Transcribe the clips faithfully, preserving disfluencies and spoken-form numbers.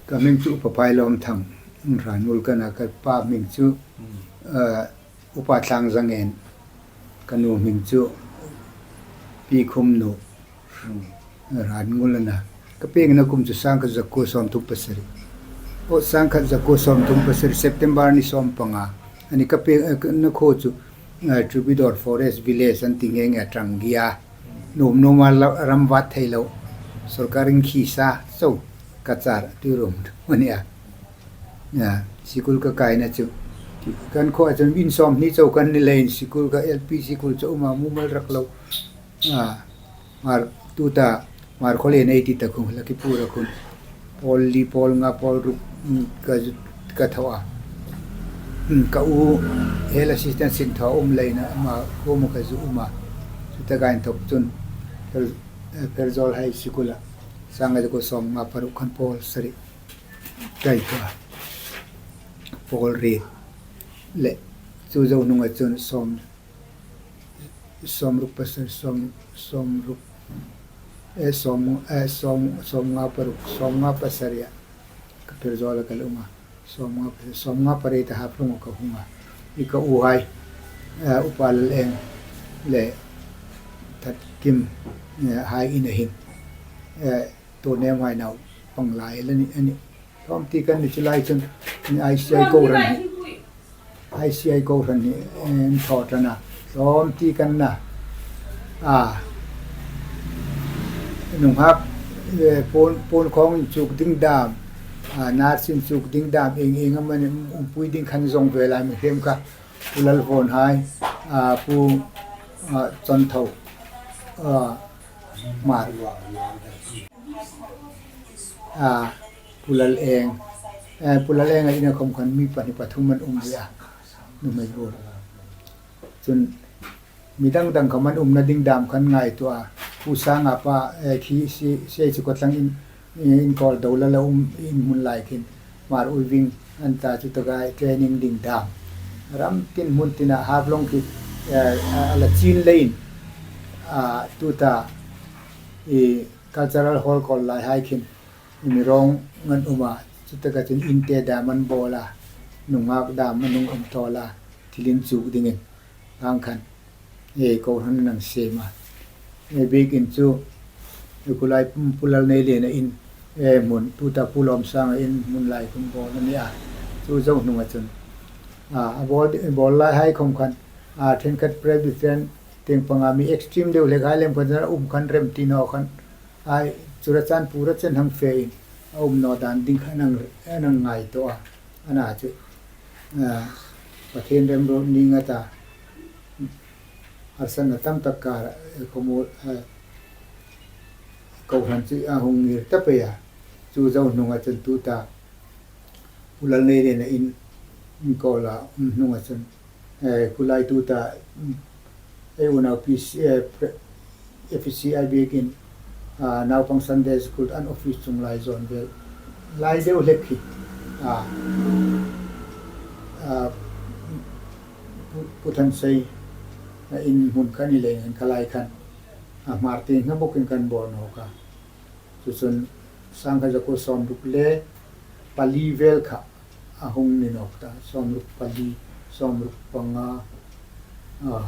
Ka hming chu Upa Phailawmthang Hranngul ka nih a, ka pa hming chu, eh, Upa Thlangzangen, ka nu hming chu Pi Khumnu Hranngul a nih a. Ka pengna kum chu sangkhat zakuo sawmthum pasari. Aw, sangkhat zakuo sawmthum pasari, September ni sawmpanga. A nih ka pengna khuo chu, eh, Troubadour Forest Village an ti nghe nghe a, ṭang ngia. Nuom nuoma la-, ram vat thei lo. Sorkar in khi sa, so, ka char tu rum a nih a. Ya, sikul ka kaina chu. Kan khuoa chun in sawmhni chau kan ni leiin sikul ka L P sikul chu a um a, mumal rak lo. Ah, Hmar tuta, Hmar khawlen ei ti ta khun, Lakhipur a khun. Pawl li, pawl nga, pawl ruk, mm, ka zu-, ka thaw a. Mm, ka u, health assistant sin thaw um leiin ama, khawm ka zu um a. Chutaka inthok chun, Pher-, eh, Pherzawl High School a. Sangkhat zakuo sawmnga paruk khan pawl sari. Kai ka. Pawl riet. Le, chu zo hnunga chun sawm, sawmruk pasari, sawm, sawmruk, eh, sawm, eh, sawm, sawmnga paruk, sawmnga pasari a. Ka Pherzawl a ka lo um a. Sawmnga pasari, sawmnga pariet a Haflong ka hung a. I ka uhai, eh, Upa Laleng le Thatkim, eh, hai ina hin. Eh, Tawnemhai naupang lai la ni a nih. Tlawmte kan ni chu lai chun I C I kohran hi. I C I kohran hi, eh, an thaw ṭan a. Tlawmte kan na. A. Nunghak, eh, puon, puon khawng inchuk ding dam. A, nurse inchuk ding dam. Ieng ieng amanih umpui ding khan zong ve lai mi hrem kha. Pu Lalvawnhai. A, Pu, a, Chawntho. A, Hmar. A, Pu Laleng. Eh, Pu Laleng a ina khawm khan mi pahni pathum an um ve a. Nuhmei bul. Chun mi dang dang khawm an umna ding dam khan ngaituo a. Pu Sanga pa, eh, khi si, si chu kotlang in, in kawl do la la um in hmun lai khin. Hmar Uiving an ta chu taka training ding dam. Ram tin hmun tina Haflong khi, eh, a la chin leiin. A, tuta, i, Cultural Hall kawl lai hai khin. Mirawng an um a, chutaka chun inte dam an bawl a, nunghak dam an hung um tawl a, thil inchuk dingin. Ang khan, e, kohran an siem a. E, biekin chu, e, khulai Pu Lalneiliena in, e, hmun, tuta Pu Lawmsanga in hmun lai khun bawl a ni a. Chu zo hnunga chun. A, a bawl, bawl lai hai khawm khan, a, ṭhenkhat Presbyterian tieng panga mi extreme deu hlek hai lem khan a um khan remti naw khan. Ai, Churachandpur-a chen hang fe in, a um naw dan ding khan an, an ngaituo a. Ana chu, a, Pathien remruot ning a ta, harsatna tam tak kara, e, khawmuol, e, kohran chu a hung ngir ta pei a. Chu zo hnunga chun tuta, Pu Lalneiliena in, in kawl a, um hnunga chun, eh, khulai tuta, mm, ei unau P C, eh, pre-, F C I biekin, ah, naupang Sunday School an office chung lai zawn vel. Lai deu hlek hi. Ah, ah, Pu, Pu Thansei, ah, in hmun khan i leng khan kha lai khan. Ah, Hmar tieng hna bawkin kan bawl nawk a. Chu chun sangkhat zakuo sawmruk le pali vel kha a hung ni nawk ta, sawmruk pali, sawmruk panga. A,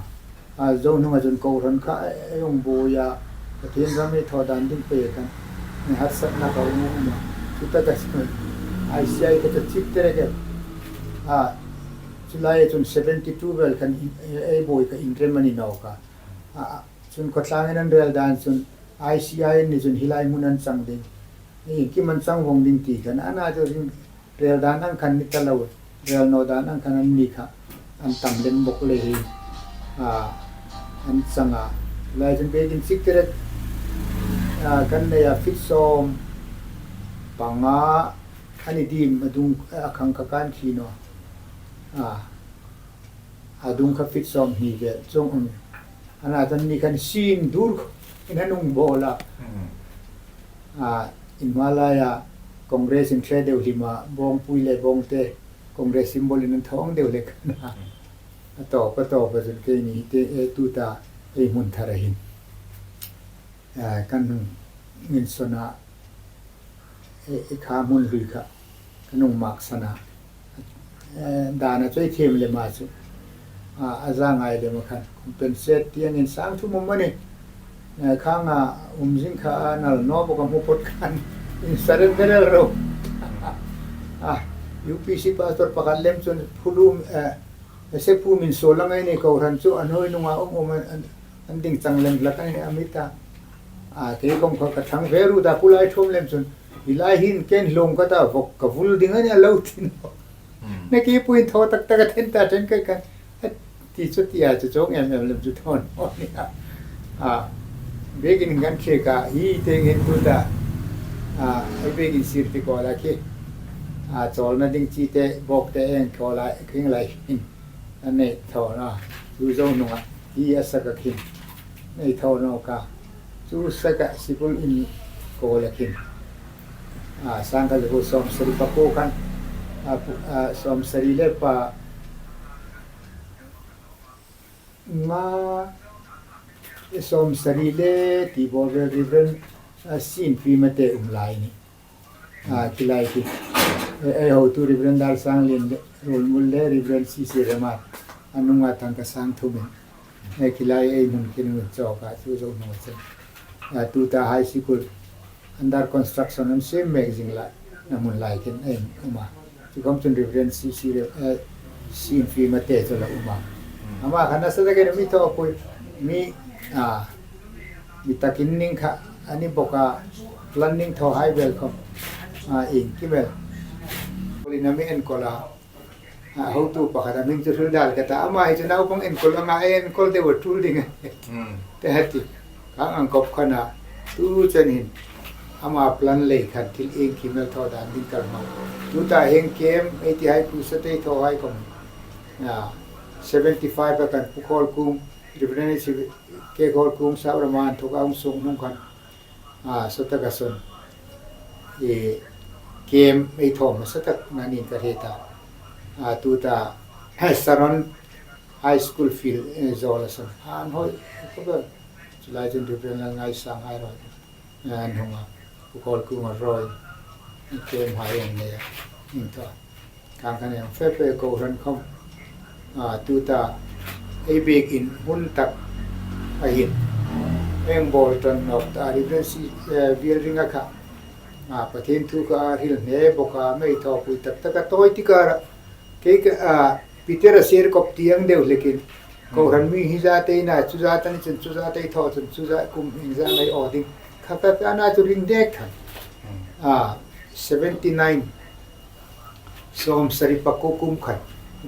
a zo hnunga chun kohran kha ei hung buoi a, Pathien ram ei thaw dan ding pei khan, mi harsatna ka um a. Chutaka chun I C I ka ta chik tere ke. A, chu lai chun seventy two vel khan ei, ei buoi kha inrem a ni nawk a. A, a, chun khawtlangin an rel dan chun, I C I ni chun hi lai hmun an chang ding. Iengkim an chang vong ding ti khan, ana chu ring rel dan ang khan ni ta lo, rel naw dan ang khan an ni kha, an tam lem bok le hi, a, an chang a. Lai chun biekin chik tere, a, kan nei a, feet sawm panga, a ni dim a dung, a khang kha kan khi naw. A, a dung kha feet sawmhni vel chuong um. Ana tan ni khan sin dur in an hung bawl a. Mm. A, in hma laia Congress in ṭhe deu hlima, bawngpui le bawngte, Congress symbol in an thaw ang deu hlek. Mm. A tawp, a tawp a chun keini hi te, e, tuta ei hmun thara hin. A, kan hung insawn a. e, e kha hmun hlui kha ka nung mak sana. E, dana choi thiem lem a chu. A, a za ngai lem a khan. Compensate tiang in sang thum um a ni. E, khang a um zing kha a nal naw bawk a hmu phawt khan. In surrender el ro. A, U P C pastor pakhat lem chun phulum, e, e se phu min so lang ai ni ko ran chu a noi nunga um um an, an, an ding chang lem lak a ni a mi ta. A, kei kong kha ka thang ve ru da kulai thum lem chun. Hi lai hin ken hlawm ka ta vawk ka vul ding a ni a lo tin. Hmm. Na ki puin thaw tak tak a then ta then kai kan. A ti chu ti a chu chawng em em lem chu thawn. A, biek in kan thie ka hi te ngin tu ta. A, ai biek in sir ti ko la ki. A, chawlna ding chi te bawk te eng ko la kring lai hin. An nei thaw na. Chu zo nunga. Hi a sa ka khin. Nei thaw no ka. Chu sa ka sikul in ko la khin. A, sang ka lebu sawm sari pa ko khan. A, pu-, a, sawm sari le pa nga, e, sawm sari le ti bo Reverend, a, Sin Pi Mate um lai ni. A, ki lai ki. E, e, hotu Reverend Dar Sang Lin le, Rul Mul le, Reverend C C Remar. A nunga tang ka sang thum in. E, ki lai ei mun kin mun chawk a, chu zo nung chen. A, tu ta high school. Under construction an sem mek zing la, na mun lai kin ei um a. Chu khom chun Reverend C C Re-, eh, Sin Pi Mate chu la um a. Hmm. Ama khan a sa ta ke mi thaw pui, mi, a, mi takin ning kha, a ni bawk a, planning thaw hai vel khom. A, in ki mel. Puli na mi enkawl a. A, hotu pakhat a hming chu hril dal ka ta. Ama hi chu naupang enkawl anga, enkawl deu a tul ding a. Hmm. Te hati. Ka ang kop khana. Tu chen hin. Ama plan lei khan thil iengkim el thaw dan ding kal ma. Tu ta heng kem, ei ti hai pu sa tei thaw hai kom. A, seventy five a kan Pu Khawlkung, Reverend si ke Khawlkung sa ra man thok ang sung nung khan. A, sa tak a sun. E, kem ei thaw ma sa tak na nin ka hre ta. A, tu ta, hai Saron High School field, e, zo la sun. An hoi, ko ba, chu lai chun Reverend Lalngaisang hai roi. An hung a, Pu Khawlkung a roi. Kem hai ang ne, in thaw. Kan kan em fe pe ko ran khom. A, tu ta, ei biek in hun tak a hin. Eng bol tan nok ta, Reverend si, eh, Bial Ring a kha. A, Pathien thu ka hril hne bawk a, mei thaw pui tak tak a tawi ti ka ra. Kei ka, a, Peter a sir kop tiang deu hlekin. Ko ran mi hi za te na, chu za tan chun, chu za te thaw chun, chu za kum hing za ngai aw ding. Kha ka ka na chu ring dek khan. A, seventy nine. Sawm sari pakuo kum khat,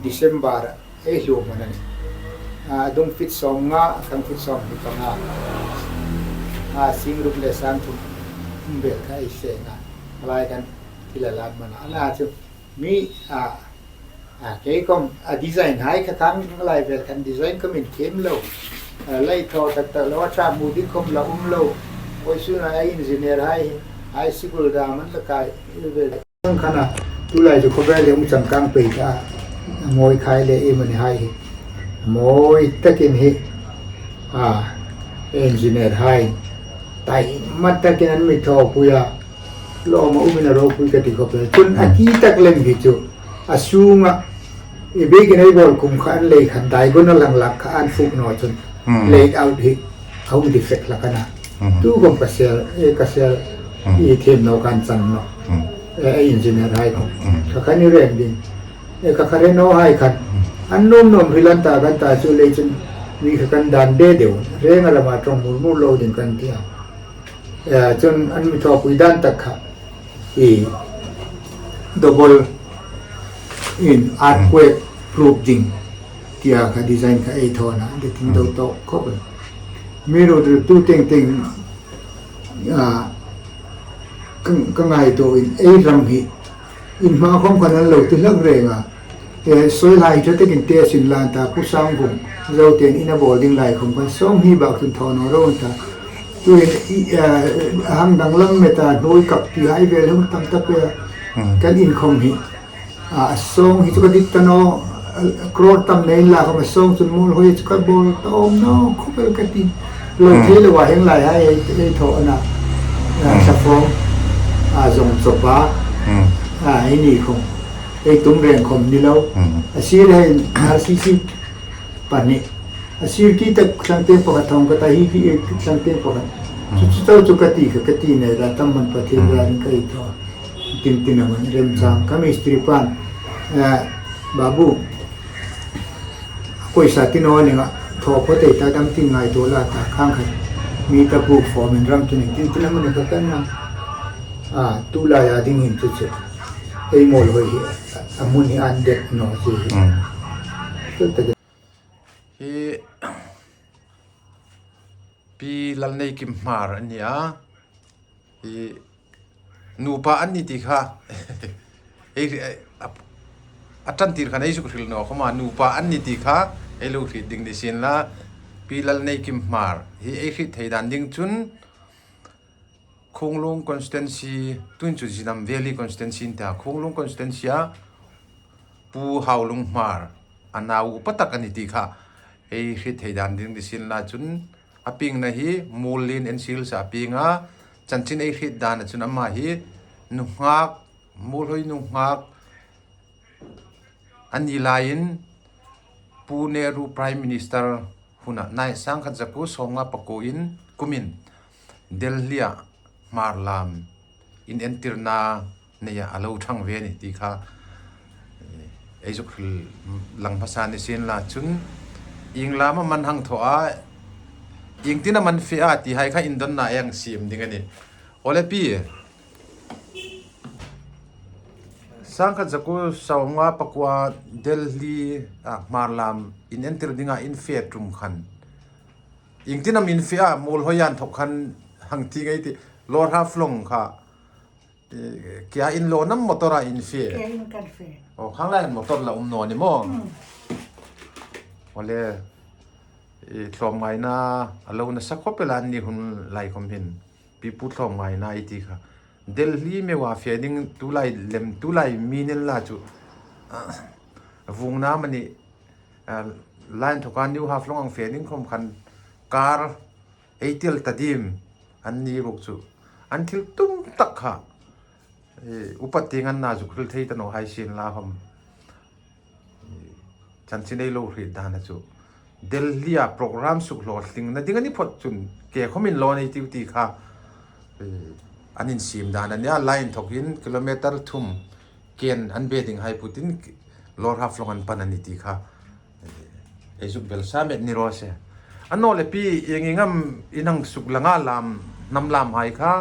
December-a, ei hluo man a nih. A, a dung fit sawmnga, a thlang fit sawmhni panga. A, sing ruk le sang thum, um vel kha ei seng a. A lai khan thil a lan man a. A na chu, mi, a, a, kei khom, a design hai kha khang lai vel khan design khom in kem lo. A, lai thaw tak tak lo, a ṭha hmu ding khom la um lo. Vawisuna a engineer hai, hai sikul dam an la kai, vel. Khana, tulai chu khawvel le um changkang pei ta, a mawi khai le ei mani hai hi. Mawi takin hi, a, engineer hai. Taima takin an mi thaw pui a. Lawm a um in a ropui ka ti khawp el. Chun a ki tak lem hi chu. A sunga, i biekin ei bol kum kha an lei khan diagonal hang lak kha an fuk naw chun. Hmm. Laid out hi. A hung defect hlak a na. Hmm. Tu khom ka sel, e ka sel. Hmm. I thiem naw kan chang naw. Hmm. E, e engineer hai khom. Hmm. Kha khan i rem ding. E kha kha re naw hai khan. Hmm. An nuom nuom hril an ta kan ta chu lei chun. Mi kha kan dan de deu. Reng a lama ṭawng mur mur lo ding kan ti a. E, chun an mi thaw pui dan tak kha. I double in earthquake proof ding tia kha design kha ei thaw na, de tin do to khawp. Mi ro ro tu teng teng, a, ka, ka ngaituo in ei ram hi in hma khom khan an lo ti hlak reng a. E, soil height takin test in la an ta, Pu Sangvung, Zote'n in a bol ding lai khom khan sawng hi bak chun thaw naw ro an ta. Tuhin, i, e, a hang danglam met a, hnuoi kap ti hai vel hung tam ta pei a. Hmm. Kan in khom hi. A, sawng hi chu ka dit ta naw, a, crore tam nei la khom a sawng chun Muolhoi chu ka bol ta awm naw khawp el ka ti. Lo Hmm. thei lo a heng lai hai, hei, hei thaw a na. A, Hmm. sa fawm. A zawng chawpa. Hmm. A, ei ni khawm. Ei tum reng khawm ni lo. Hmm. A sir hei R C C pahni. A sir ki tak tlang teng pakhat thawng ka ta hi ki, eh, tlang teng pakhat. Hmm. Chu, chu chau chu ka ti kha, ka ti nei la tam man Pathien Hmm. la ring ka i thaw. Tin tin a man remchang. Hmm. Ka mistri pan. Eh, Babu. Koi sa ti naw ni nga, thaw pho tei ta dam tin ngai to la ta khang khan. Mi ta bu fo min ram tu ning tin tin a mun ka kan na. A, tu la ya ding hin chu chu. Ei Muolhoi hi, a mun hi an det naw chu hi. Hmm. Tu ta Hi Pi Lalneikim Hmar a nih a. Hi nupa an ni ti kha. Ei, a, a ṭan tir khan ei zuk hril naw khawma, nupa an ni ti kha ei lo hriet ding ni sien la. Pi Lalneikim Hmar hi ei hriet thei dan ding chun Khunglung constituency, tuhin chu Zinam Valley constituency an ti a, Khunglung constituency a Pu Haulung Hmar a nau upa tak a ni ti kha ei hriet thei dan ding ni sien la chun a piengna hi Muollien N C Hills a pieng a, chanchin ei hriet dan a chun ama hi nunghak, Muolhoi nunghak a ni laiin Pu Nehru Prime Minister huna nai sangkhat zakuo sawmnga pakuo in kumin Delhi-a Hmar lam inentirna neia a lo ṭhang ve a ni ti kha, eh, ei zuk hril lang hmasa ni sien la chun ieng lam am an hang thaw a, ieng tin am an fe a ti hai kha indonna ei hang siem ding a nih. Awle Pi, sangkhat zakuo sawmnga pakuoa Delhi-a Hmar lam inentir dinga in fe tum khan ieng tin am in fe a, Muolhoi an thawk khan hang ti ngei ti, Lower Haflong kha, eh, kia in lo nam motor a in fe. Kia in kan fe. Oh, khang lai an motor la um naw ni maw. Hmm. Awle, eh, tlawmngaina a lo nasa khawp el a ni hun lai khawm hin. Pi Pu tlawmngaina ei ti kha. Delhi meua fe ding tulai lem, tulai mi nen la chu. Ah, vungna mani, ah, line thawka New Haflong ang fe ding khawm khan car ei tel ta dim an ni ruok chu. An thil tum tak kha. Eh, upa tieng an na zuk hril thei ta naw hai sien la khawm. Chanchin ei lo hriet dan a chu Delhi-a program suk hlawtlingna ding a ni phawt chun ke khawmin lawn ei tiu ti kha, eh, an insiem dan a nia, line thawkin kilometer thum ken an be ding hai putin Lower Haflong an pan a ni ti kha, eh, ei zuk bel sa met ni raw se. Annawleh Pi, ieng ieng am in hang suk langa lam, hnam lam hai kha?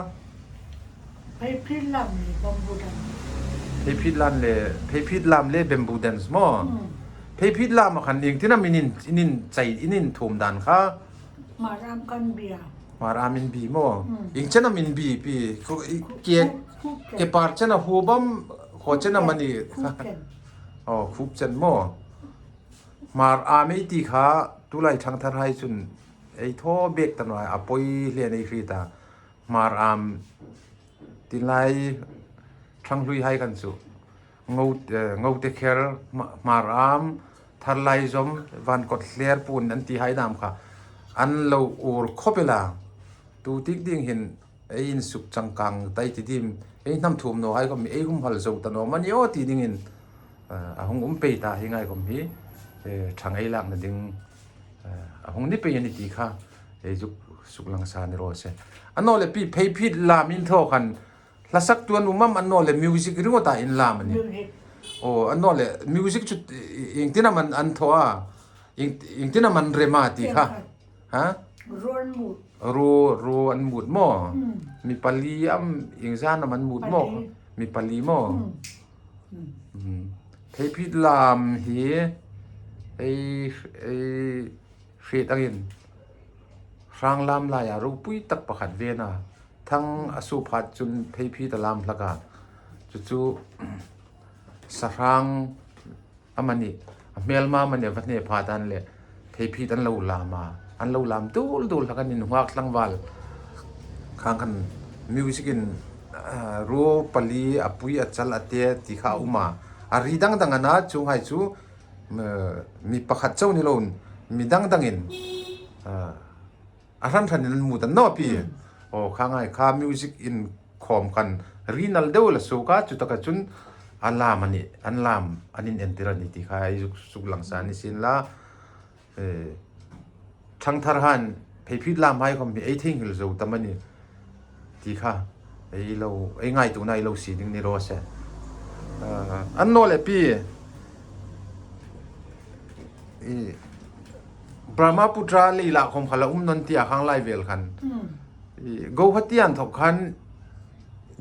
Pheiphit lam le bamboo dance. Pheiphit lam le, pheiphit lam le bamboo dance maw? Hmm. Pheiphit lam a khan ieng tin am in, in, in chai, in, in thum dan kha? Hmar am kan bi a. Hmar am in bi maw? Hmm. Ieng chen am in bi Pi? Khu-, i, khup, ke, khup, khup chen. Ke par chen a, huop am, khup chen am a ni? Khup chen. Oh, khup chen maw? Hmar am ei ti kha, tulai ṭhangthar hai chun ei thaw bek ta naw a, a poi hle an ei hriet a. Hmar am tin lai ṭhanghlui hai khan chu. Ngo, eh, Ngote Kher, Hma-, Hmar am, Tharlai Zom, Vankot Hler pun an ti hai dam kha. An lo ur khawp el a. Tu tik ding hin ei insuk changkang ta ei ti dim, ei hnam thum naw hai khawm ei humhal zo ta naw am a ni aw ti dingin, eh, a hung um pei ta hi ngai khawm hi, eh, ṭhang ei lakna ding, eh, a hung ni pei a ni ti kha, ei zuk suk lang sa ni raw se. Annawleh Pi, pheiphit lam in thaw khan, hla saktu an um am annawleh music ringawta in lam a ni? Music. Oh, annawleh music chu i-, i-, ieng tin am an, an thaw a? Ieng, ieng tin am an rem a ti kha? Kha. Ha? Ruo an mut. Ruo, ruo an mut maw? Hmm. Mi pali am ieng zat am an mut maw? Pali. Mi pali maw? Hmm. Hmm. Hmm. Pheiphit lam hi ei, ei hriet angin hrang lam laia ropui tak pakhat ve a na. Thang a suo phat chun pheiphit a lam hlak a. Chu chu sahrang amani, a hmelma amani a va hne phat an leh pheiphit an lo lam a. An lo lam dul dul hlak a ni, nunghak tlangval. Khang khan music in, ah, ruo pali, a pui, a chal, a te ti kha a um a. A ri dang dang a na, chuonghai chu, eh, mi pakhat chau ni loin, mi dang dangin, ah, a hran hranin an mut a ni naw Pi. Hmm. Aw, kha ngai kha music inkhawm khan ri nal deu la suok a, chutaka chun a lam a nih, an lam an inentir a nih ti kha ei zuk, zuk lang sa ni sien la. Eh, thangtharhai'n pheiphit lamhai khawm hi ei theinghil zo ta am a ni ti kha ei lo, ei ngaituona ei lo sie ding ni raw se. Ah, annawleh pi, i, Brahmaputra lei la khawm kha la um naw ni ti a, khang lai vel khan. Hmm. I, Guwahati inthok khan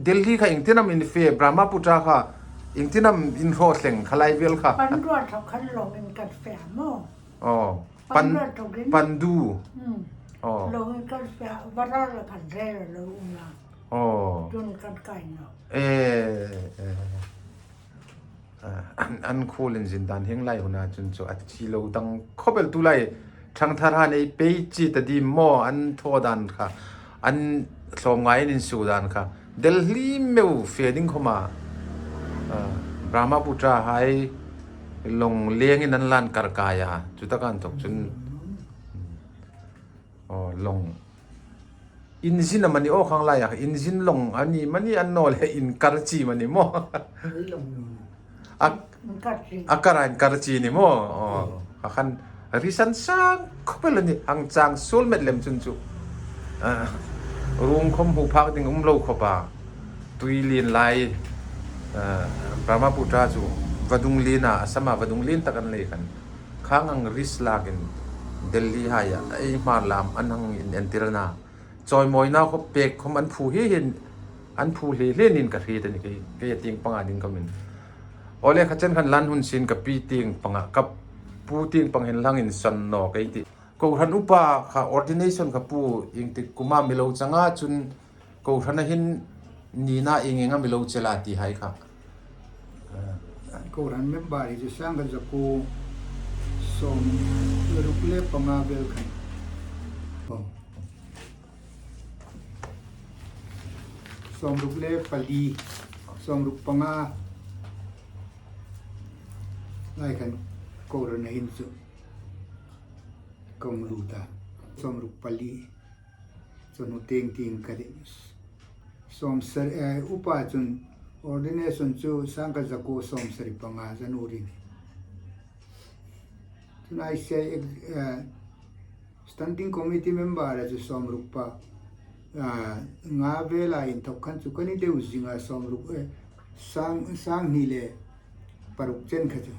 Delhi kha iengtin am in fe, Brahmaputra kha iengtin am in hraw thleng kha lai vel kha. Pandu inthok khan lawng in kan fe maw. Oh, Pan-, Pandu inthok in. Pandu. Hmm. Oh. Lawng in kan fe, Vara la kan re lo um la. Oh. Chun kan kai naw. Eh, eh. Ah, an, an khuol inzin dan hieng lai huna chun chu a chi lo dang khawp el, tulai thangtharhai'n ei pei chi ta ding maw, an thaw dan kha, an hlawm ngaiin insuo dan kha. Delhi meu fe ding khawma, ah, Brahmaputra hai lawng lengin an lan kar kai a, chutaka inthok chun, oh, lawng. Inzin am a ni aw khang lai a, inzin lawng a ni am a ni, annawleh inkar chi am a ni maw. Ei lawng ni. A, inkar chi. A kar a inkar chi ni maw. Oh, hmm. A khan risan sang khawp el a nih, hang chang suol met lem chun chu. Ah, ruong khawm hmu phak ding um lo khawp a. Tui lien lai, ah, Brahmaputra chu vadung lien a, Assam-a vadung lien tak an lei khan. Khang ang risk lakin Delhi haia ei Hmar lam an hang inentir a na. Chawimawina khawp pek khawm an phu hi hin, an phu hle hle niin ka hriet a nih, kei, kei tieng panga ding khawmin. Awle, kha chen khan lan hun sien ka pi tieng panga, ka pu tieng pang hin hang insawn naw kei ti. Kohran upa kha ordination kha pu iengtik kuma mi lo chang a, chun kohrana hin nina ieng ienga mi lo chel a ti hai kha. Kohran member hi chu sangkhat zakuo sawmruk le panga vel khan. Oh. Sawmruk le pali, sawmruk panga lai khan kohrana hin chu kan lut a. Sawmruk pali. Chun hnu tieng tieng ka ti. Sawmsari, eh, upa chun ordination chu sangkhat zakuo sawmsari panga January ni. Chun I C I, eh, standing committee member chu sawmruk pa, ah, nga vela inthok khan chu ka ni deu zing a, sawmruk, eh, sang, sanghni le paruk chen kha chu.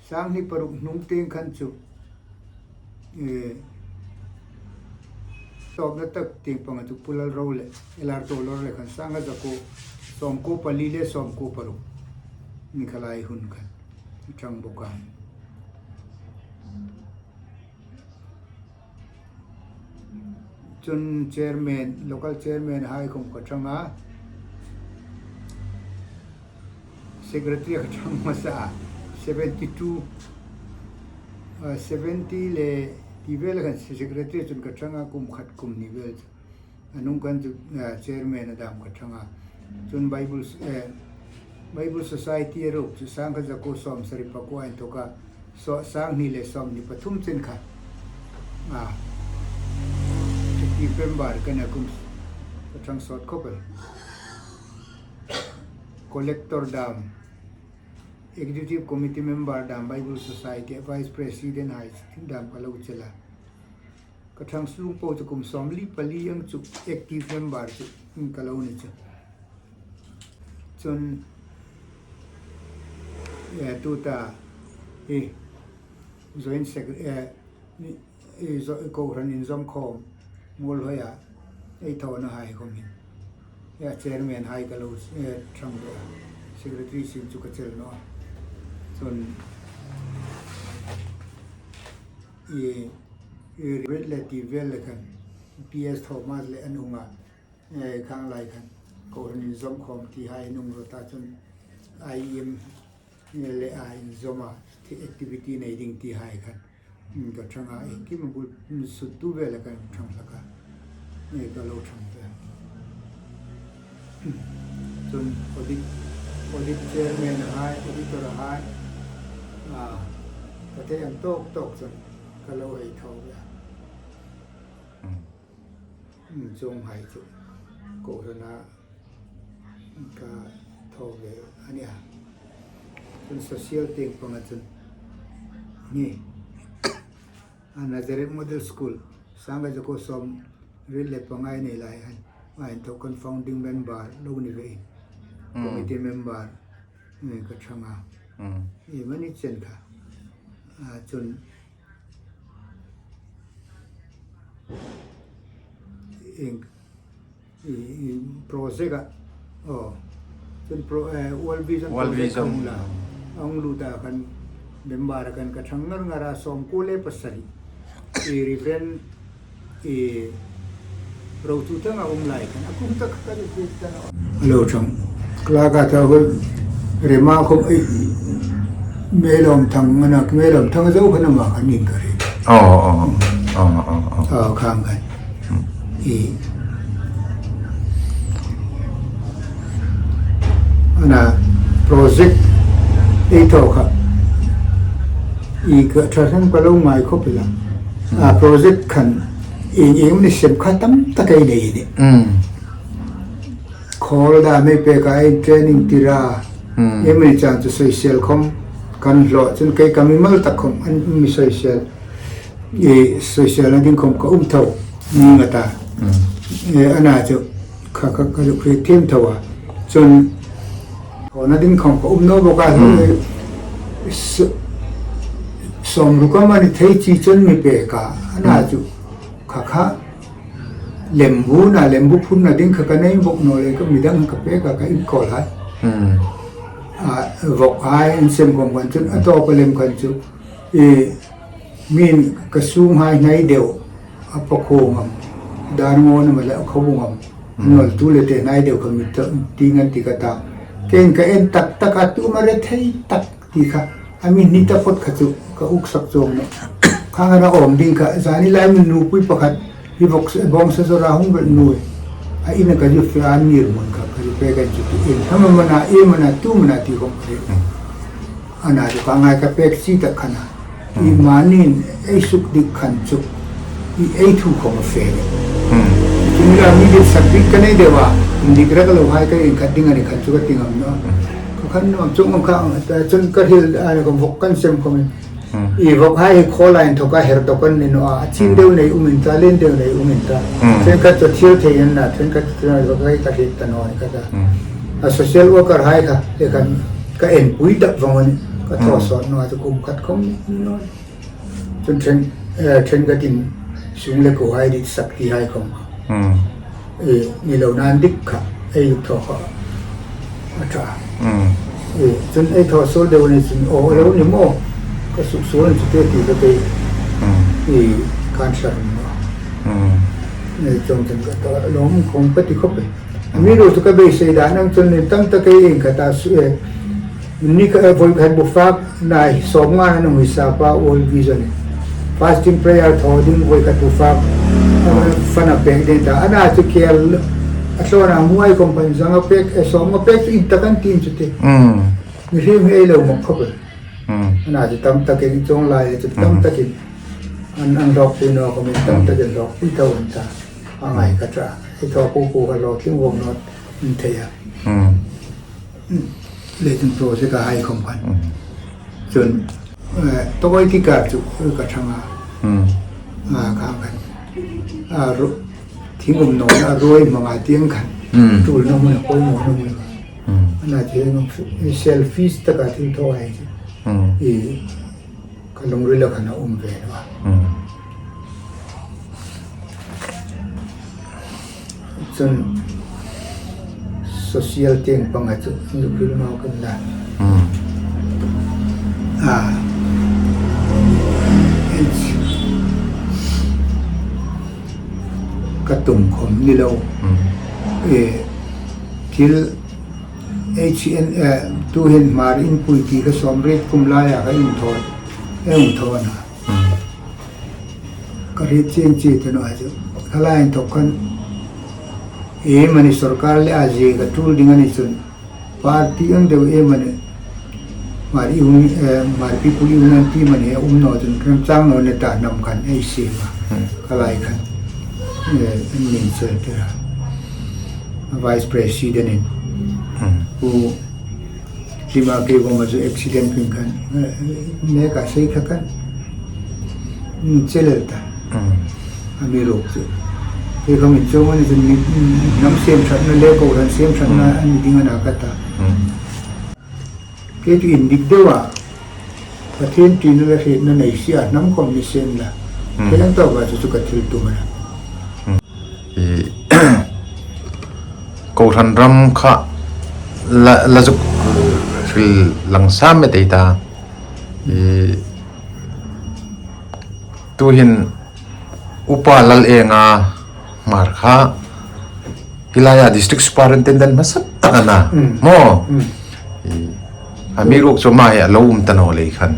Sanghni paruk hnung tieng khan chu, eh, tawpna tak tieng panga chu Pu Lalro le, L R Tawlawr le khan sangkhat zakuo sawmkuo pali le sawmkuo paruk ni kha lai hun khan a chang bawk a. Chun chairman, local chairman hai khawm ka chang a. Secretary ka chang hmasa a. Seventy-two, ah, seventy le ti vel khan secretary chun ka chang a, kum khat kum hni vel. A hnung khan chu, eh, chairman a dam ka chang a. Chun Bible, eh, Bible Society a ruok chu sangkhat zakuo sawmsari pakuo inthok a, so, sanghni le sawmhni pathum chen kha. Ah, active member ka na, kum ka chang sawt khawp el. Collector dam, Executive Committee member dam, Bible Society Vice President hai dam ka lo chel a. Ka chang sung po chu kum sawmli pali ang chu active member chu ka lo ni chu. Chun, eh, tuta, eh, joint sec-, eh, eh, zo-, kohran inzawmkhawm Muolhoia ei thawna hai khawm hin. Eh, chairman hai ka lo, eh, chang ve a. Secretary sin chu ka chel naw a. Chun, eh, eh, relative le khan P S Thomas le an hung a, eh, khang lai khan kohran inzawmkhawm ti hai an hung ro ta chun I E M le a inzawma thi activity nei ding ti hai khan, mm, ka chang a, eh, kim bul, mm, sut tu vela kan chang hlak a. Eh, ka lo chang ve. Chun audit, audit chairman hai, auditor hai, ah, ka thei ang tawk tawk chun ka lo hei thaw ve. Mm. Mm, chuong hai chu. Ko rana ka thaw ve a nih a. Chun social tieng panga chun ni a Nazareth Model School sanga jako sawmriet le panga ni lai an, a inthawk khan founding member lo ni ve in. Mm. Committee member, eh, ka ṭhang a. Mm. I mani chen kha. A chun eng i, i project a. Oh. Chun pro, eh, World Vision World project Vision. Hung la. Hung lut a khan member khan ka ṭhang ngar ngar a, sawmkuo le pasari. I Reverend i ro tu tang a um lai khan a kum tak ka ri pi ta na. Lo ṭhang. Kla ka ta hol rema khom ei Melawm Thang, mana Melawm Thang zo khan ama khan in ka ri. Oh, oh, oh, oh, oh, oh. Oh, khang khan. Hmm. I. Ana project ei thaw kha. I ka ṭha san ka lo ngai khop ila. A project khan i, i ni sem kha tam tak ei nei ni. Hmm. Khawl dam ei pek a, ei training tir a. Hmm. Ei mani chang chu social khom kan lo, chun kei ka mimal tak khom an mi social. I social na ding khom ka um tho ni nga ta. Mm. E, ana chu kha, kha, ka lu kri thim tho a. Chun ko na ding khom ka um naw bawk a. Mm. E, s-, sawmruk a mani thei chi chun mi pek a. Ana chu kha kha lembu na, lembu phun na ding kha ka nei bawk naw le ka midang ka pek a ka inkawl hai. Mm. A, vawk hai insem khom khan chun a tawp a lem khan chu. E, Min ka sunghai hnai deu, a pakhuo ngam, dan ngawna mala a khaw ngam, Hmm. Nol tu le te hnai deu kha mi ta, ti ngan ti ka ta. Ken ka en tak tak a tu ma re thei tak ti kha. A mi ni ta phot kha chu, ka uk sak chuong naw. Kha nga na awm ding kha, zani lai mi nupui pakhat, hi vawk se, bawng se zora hung vel nuoi. A ina ka ju fe a mir mun kha, ka ju pe ka ju ti in. Hama mana, e mana, tu mana ti kong kre. Hmm. Ana chu ka ngai ka pek chi tak khan a. Hmm. I manin ei suk dik khan chu. I ei thu khom a fe. Hmm. Chu mi la mi dit sak dik ka nei deu a. Indik rak lo hai ka inkhat ding a ni khan chu ka ti ngam naw. Hmm. Ka khan nuom chu ngam kha, ta chun ka hril a ni ka vawk kan sem khom in. Hmm. I vawk hai hi khawl a inthawka her tawk an ni naw a. A chin Hmm. deu nei um in ta, len deu nei um in ta. Hmm. Chen ka chu thil thei an na, chen ka chu vawk hai ka hriet ta naw ni ka ta. Hmm. A social worker hai kha, le khan ka en pui tak vawng a ni, ka thaw Hmm. sawt naw a chu kum khat khom ni naw. Chun ṭhen, eh, ṭhen ka tin sung le ko hai dit sak ti hai khom. Hmm. E, ni lo nan dik kha, ei thaw kha. A ṭha. Hmm. E, chun ei thaw suol deu ni chun, o, lo ni maw. Ka suk suol chu te ti ka kei. Hmm. E, kan ṭha rum naw. Hmm. E, chun chun ka ta, lawm khom ka ti khop e. Mi lo chu ka beisei dan ang chun ni tam tak ei eng ka ta su e. Ni kha, voi khat bu fak, nai, sawm nga na nung hisap a, World Vision. Fasting prayer thaw ding voi khat bu fak, eh, fund a pek ding ta. Ana chu kel, a thlawna hmu ai company zanga pek, e sawm nga pek chu in tak an tin chu te. Mm. Mi hrim hi ei lo mawk khop e. Mm. Ana chu tam takin chawng lai chu tam Mm. takin. An, an lawk pui naw khom in tam Mm. takin lawk pui tho an ta. A ngai ka ṭha. Ei thaw pu pu ka lawk tling vawng naw in thei a. Mm. Leitung project a hai khom khan. Mm. Chun, eh, tawk ei ti kar chu, eh, ka ṭhang a. Mm. A, ka khan. A, ru-, thing um naw, a ruoi hmang a tieng khan. Mm. Tul naw hmun a, pawi naw hmun a. Mm. Ana thei naw, selfish taka thil thaw ai chu. Mm. I, ka lungrila khan a um ve naw a. Mm. Chun social tieng panga chu, in hril mau kan la. Mm. Ah. It's ka tum khom ni lo. Mm. E, thil H N, eh, tu hin Hmar Inpui ti ka sawmriet kum laia ka inthawn, e inthawn a. Mm. Ka hriet chieng chi te naw a chu. Kha lai inthawk khan, e mani sorkar le a zie ka tul ding a ni chun. Party ang deu e mani. Hmar Union, eh, Hmar People Union ti mani a um naw chun remchang naw ni ta hnam khan ei siem a. Mm. Kha lai khan. Eh, min sel tira. Vice President in. Hmm. Pu Hlima kei vawng a chu accident ping khan, eh, nek a sei kha khan. Hmm, chelel ta. Hmm. Amiruokchu. Kei khawm in chuong a ni chun mi, hmm, hnam siem ṭhatna le kohran siem ṭhatna Hmm. a ni ding a na ka ta. Hmm. Kei chu indik deu a, Pathien ṭina le hrietna nei si a, hnam khawm ni sien la. Hmm. Kei ang tawk a chu chu ka thil tum a na. Hmm. I, kohran ram kha la, la zuk hril lang sam met ei ta. I, tuhin Upa Lalenga Hmar kha hi laia District Superintendent hmasa tak a na. Mm. Maw? Mm. I, amiruokchu ama hi a lo um ta naw lei khan.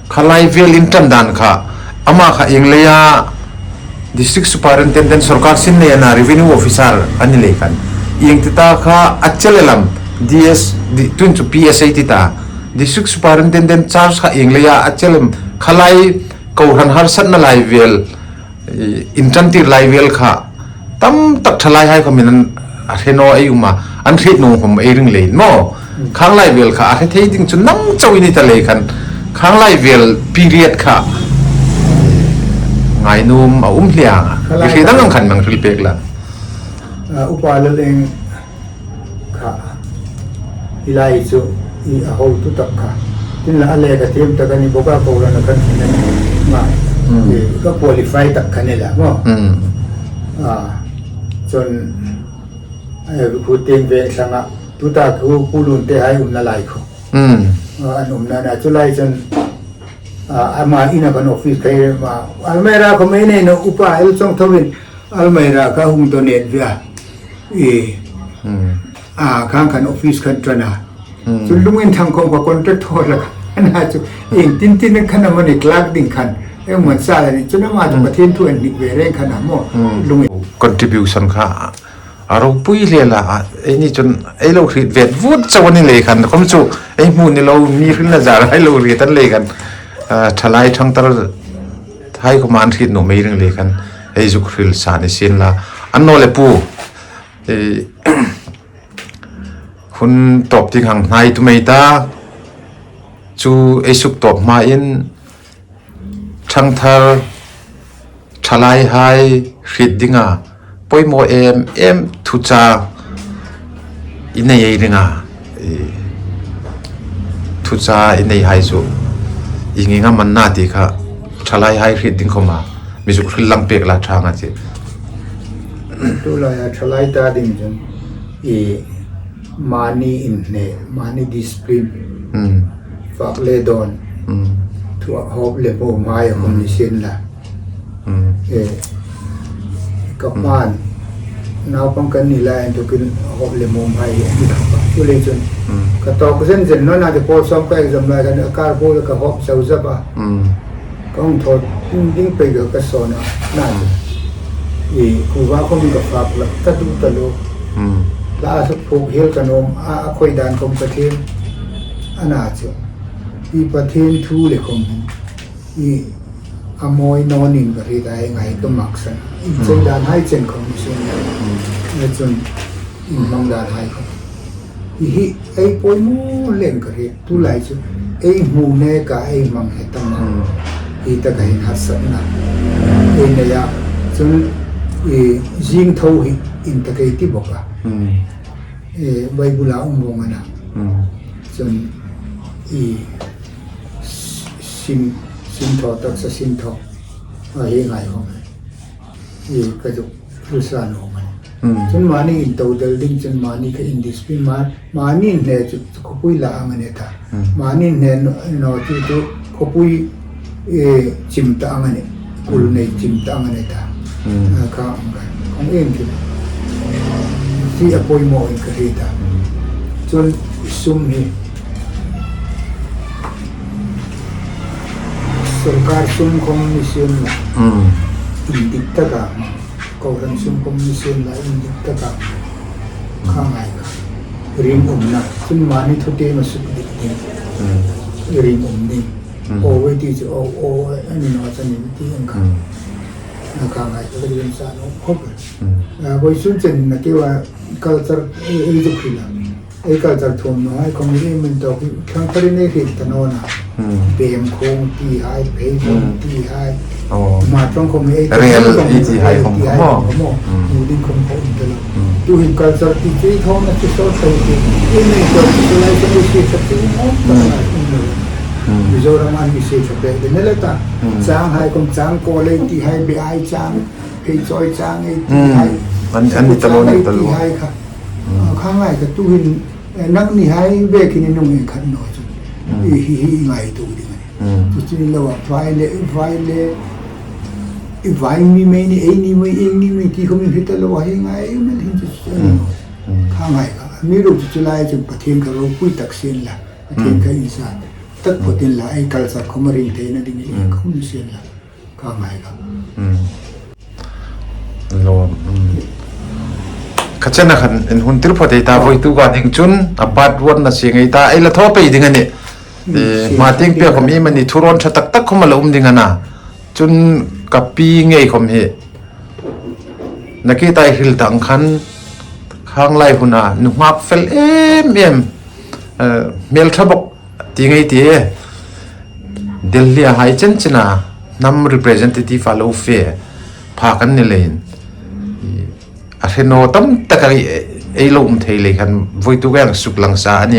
Kha lai vel inṭan dan kha, ama kha ieng leia District Superintendent sawrkar sin nei a na, Revenue Officer a ni lei khan. Ieng ti ta kha a chelel am, D S, di, tuhin chu P S a ti ta. District Superintendent charge kha ieng leia a chelel am, kha lai kohran harsatna lai vel, i, inṭan tir lai vel kha tam tak ṭhalaihai khawmin an, a hre naw ei um a, an hriet naw khawm ei ring leiin maw. Khang lai vel kha a hre thei ding chu nang chauh i ni ta lei khan, khang lai vel period kha ngainuom a um hle ang a. Kha lai i hre dang ang khan mi hang hril pek la. Ah, Upa Laleng kha, hi lai chu i a hotu tak kha. Tin la a lekha thiem tak a ni bawk a, kohran a kan thina ma. Hmm. I ka qualify tak kha ni la maw. Hmm. Ah, chun, eh, khu tieng ve thlang a, tuta khu Pu Lunte hai umna lai khu. Hmm. Ah, an umna na chu lai chun, ah, ama ina kan office khai ma. Almirah khawm ei nei naw, Upa L. Chawngtho in Almirah kha hung donate ve a. I, Hmm. a, khang khan office khan ṭan a. Hmm. Chu Lunginthang khawm kha contractor la khan a chu. Ieng tin tin khan a mani clerk ding khan. Ei man sa la ni chu na ma chu Hmm. Pathien thu an hnik ve reng khan a maw. Hmm. Lungin. Contribution kha a ropui hle la a. Ei ni chun ei lo hriet vet vut chauh a ni lei khan. Khawm chu ei hmu ni lo mi hrilna zar ei lo hriet an lei khan. Ah, ṭhalai ṭhangthar hai khawma an hriet naw mei ring lei khan ei zuk hril sa ni sien la. Annawleh Pu, eh, hun tawp ding hang hnai tum ei ta. Chu ei suk tawp hmain ṭhangthar ṭhalaihai hriet dinga poimaw em em thuchah i nei ei ring a, i, thuchah i neihai chu ieng ieng am a na ti kha ṭhalaihai hriet ding khawma mi zuk hril lang pek la ṭha ang a tih. Tulaia ṭhalai ta ding chun i mani inhne, mani discipline, Hmm. fak le dawn, Hmm. thu a hawp le hmawm hai a khawm Hmm. ni sien la. Hmm. Eh, ka Hmm. hmain, naupang kan ni lai inthokin hawp le hmawm hai a ni khawp a. Chuleiin chun, Hmm. ka tawk zen zen naw a, ke pawl sawm ka exam lai khan a kar pawl ka hawp zau zau a. Hmm. Ka hung thaw ding ding pei ka, ka sawn a. Na. Hmm. I kuva khawm ka fak lak ta duh ta lo. Hmm. La a suk phuk hiel ka nuom a, a khoi dan khawm ka thiem. A na chu. I Pathien thu le khawm. I a mawi naw ning ka hriet a, ei ngai ka maksan. I Hmm. chei dan hai chen khawm ni sien. Hmm. Le chun, in hmang dan hai khawm. I hi ei poimaw lem ka hriet, tulai chu ei hmu neka ei hmang he ta ma. Hmm. Hi taka hin harsatna ei nei a. Chun i zing tho hi in taka ei ti bawk a. Hmm. I Bible-a um vawng a na. Hmm. Chun i s-, sin, sin thaw taksa sin thaw. A hi ngai vawng. I ka zuk hril sa nuom a nih. Hmm. Chun mani in to del ding chun mani kha in discipline ma-, mani inhne chu, chu khawpui la ang a ni ta. Hmm. Mani inhne naw, naw chu chu khawpui, eh, chim ta ang a nih. Kul nei chim ta ang a ni ta. Hmm. A kha ang kha. Kong en ki. Chu a poimaw in ka hriet a. Hmm. Chun sum hi. Sawrkar sum khawm ni sien la. Hmm. Indik taka. Kohran sum khawm ni sien la indik taka. Kha ngai kha. Ringumna. Chun mani thutiem a suk dik ding. Hmm. Ringum ding. Hmm. O wei ti chu o, o, a ni naw chun ti ang kha. Hmm. Ka ngai ka rin sa no khop. Hmm. Ah, vawisun chen na kewa culture ei zuk hril a. Ei culture thuomhnaw hai khom ei min to hi thlang tharin ei hril ta naw a. Hmm. Bem khom ti hai, pei khom Hmm. ti hai. Oh. Ma tlong khom ei Rel ei ti hai khom ti hai mo. Khom mo. Hmm. Mu ding khom khom ta lo. Hmm. Tuhin culture ti chu thawna chu sawt thei ti. Ei min to chu lai chu ei hril ta chu mo. Hmm. Hmm. Mizoram an mi hril ta pe de ne le ta. Hmm. Chang hai khom chang ko lei ti hai, be ai chang. Hei chawi chang ei ti Hmm. hai. An, an ni ta lo, ni ta lo. Ti hai kha. Hmm. Ah, kha ngai ka tuhin, eh, nangni hai ve kini nung ei khat naw chu. Hmm. I hi, hi ngai tu ding a nih. Hmm. Chu chu ni lo a, vai le, vai le, i vai mi mei ni, ei ni mei, ei ni mei, ti khom hi ta lo a, hi ngai, ei mei hin chu chu Hmm. ni. Hmm. Kha ngai ka. Mi ro chu chu lai chu Pathien ka ropui tak sien la. Pathien Hmm. ka insa. Tak Hmm. potin la, ei culture khom ring theina ding ni Hmm. khom sien la. Ka ngai ka. Hmm. Lo, hmm. Kha chena khan in hun tir phawt ei ta voi tu ka ding chun, a part one na si ngei ta, ei la thaw pei ding a nih. Hmm, Eh, si, ma si, tieng si, pek khom si. Ei mani thu rawn ṭha tak tak khom a la um ding a na. Chun ka pi ngei khom hi. Na ke tai hril tang khan, khang lai huna, nunghak fel em em. Eh, hmel ṭha bawk. Ti ngei ti e. Delhi a hai chen chena hnam representative a lo fe pha kan ni leiin. A hre naw tam tak a ei, ei lo um thei lei khan voi tu ka hang suklang sa a nih a.